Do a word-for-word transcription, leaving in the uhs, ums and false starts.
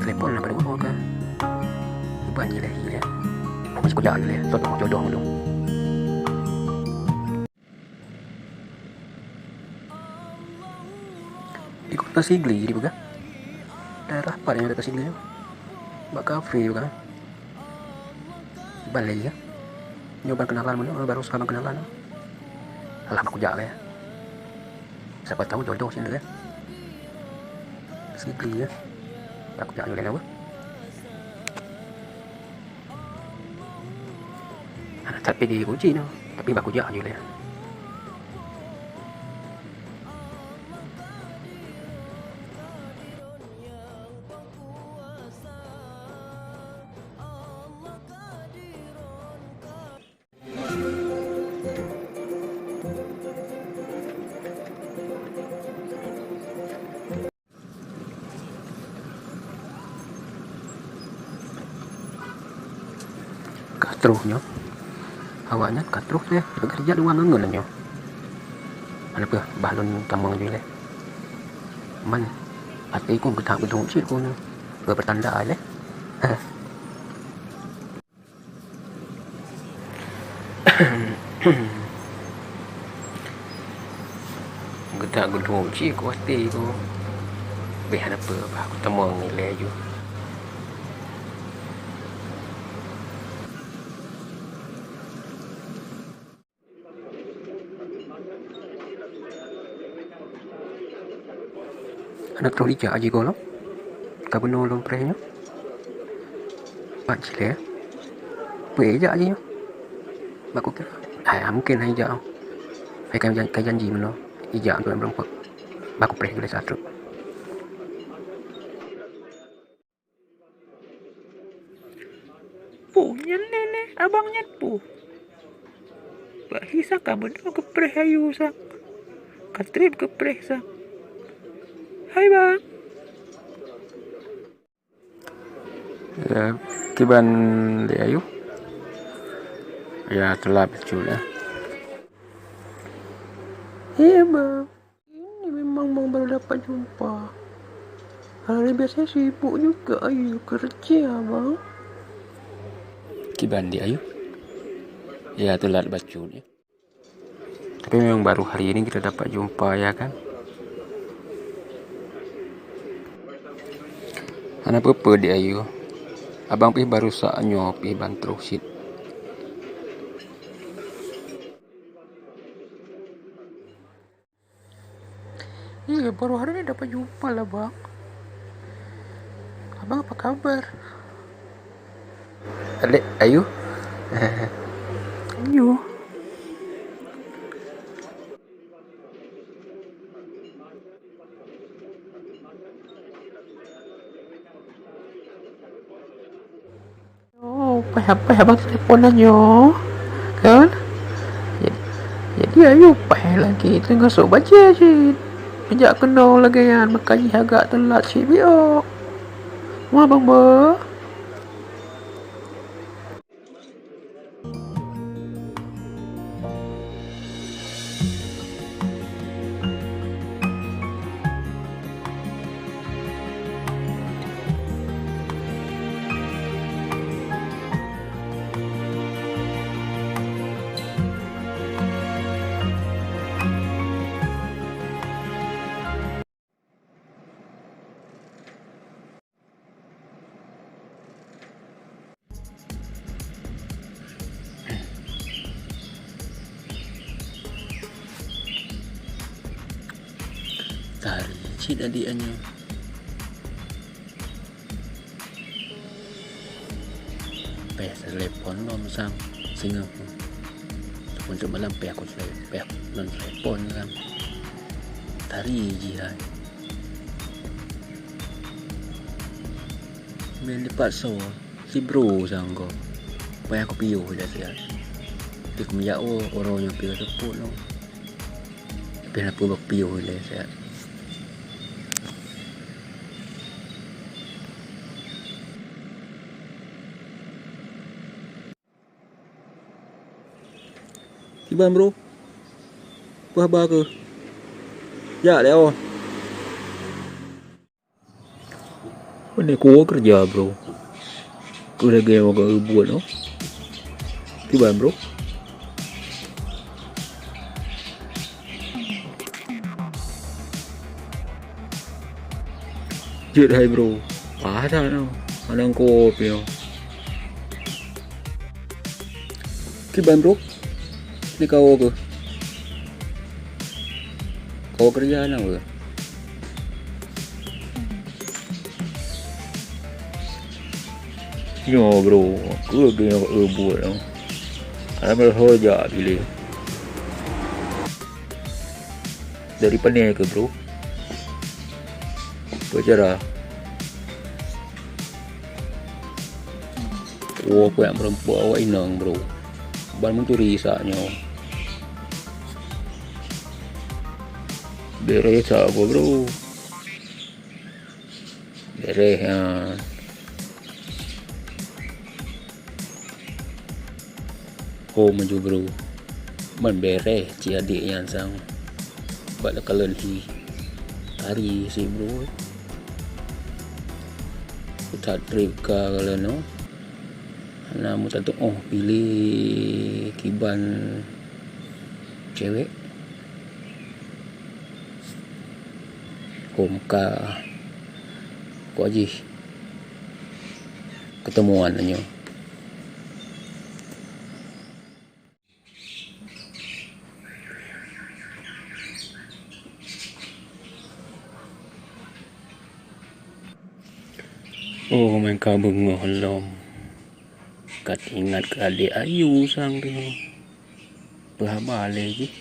Telepon lah baru ke. Buat je lah, je lah. Masih kujak je lah. Jodoh, jodoh dulu. Di kota Sigli di peugah. Daerah apa yang dekat Sigli? Bak kafe juga. Ban lé ya. Nyoe ban kenalan meunyoe, baru sa ban kenalan. Alah, bak kujak lé. Siapa tahu jodoh sih ya. Sigli ya. Bak kujak lé apa? Tapi di kunci no. Tapi bak kujak je lé. Ka troh nyoe. Awaknyan ka troh lé, ka geujak dua ngon nyoe. Hana peue, bah lôn tamong ju lé. Man, até ku geutak geudong cit ku nyoe. Beupeutanda lé. Geutak geudong cit ku até ku. Beh, hana peue, bah, kutamong ilée ju. Hana troh ijak aji goh lom. Ka bunoe lôn preh nyoe. Mak cilée. Peue ijak aji nyoe? Bak kukira. Hai, mungken hai ijak. Hai ka jan-, ka janji meunoe. Ijak untuk meureumpok. Bak kupreh gulée satrok. Puh, nyan lé, lé, abang nyan puh. Bak hi sang ka meunoe geupreh ayu sang. Ka treb geupreh sang. Hai, bang. Ya, kiban lé ayu. Ya, telat betul ya. Iya, bang. Ini memang bang baru dapat jumpa. Hari biasa sibuk juga ayu kerja, bang. Kiban di ayu. Ya, telat bacut ya. Tapi memang baru hari ini kita dapat jumpa ya kan. Hana peue-peue di ayu. Abang pih baru sa nyoe pih ban troh cit. Iya, baru hari ini dapat jumpa lah, bang. Abang apa kabar? Adik, ayu? Ayu. Oh, paih, paih abang telepon nyoe, kan? Jadi, jadi ayu paih lagi teungoh sôk bajée cit. Meujak keunoe lagée nyan, maka jih agak teulat cit biôk. Wah, bang, beuh. Tari cit adik nyoe. Peh telepon lom sang singoh. Untuk malam peh aku tele-, peh aku non telepon sang. Tari jih hai. Main lipat so, si bro sangko. Payah kupiôh dah siat. Tapi keumijak oh, oro nyoe piôh seupôt noh. Tapi na peue bak piôh ilée siat. Kiban, bro? Peue haba keuh? Jak lé oh. Ini kuah kerja, bro. Kuah lagi yang makan buat, no. Kiban, bro. Jeuet hai, bro. Padan, no. Anang kopi, no. Kiban, bro. Ni kau ke? Kau kerja na ke? Nyoe, bro, keu geuh nyoe buet nyoe. Hana meuho jak piléh. Dari pane keu, bro? Peue cara? Woe, kuyak meureumpok awak inong, bro. Ban meuturi sa nyoe. Beureh sa, bro. Beureh, ha. Ho maju, bro. Man beureh cit adék nyan sang. Bak leukalon hi. Tari si, bro. That trip ka kalon, no. Hana meutateuoh piléh kiban cewek. Hom ka kok jih ketemuan nyoe. Oh, meuka beungoh lom. Ka teuingat keu adék Ayu sang tu. Peue haba lé jih?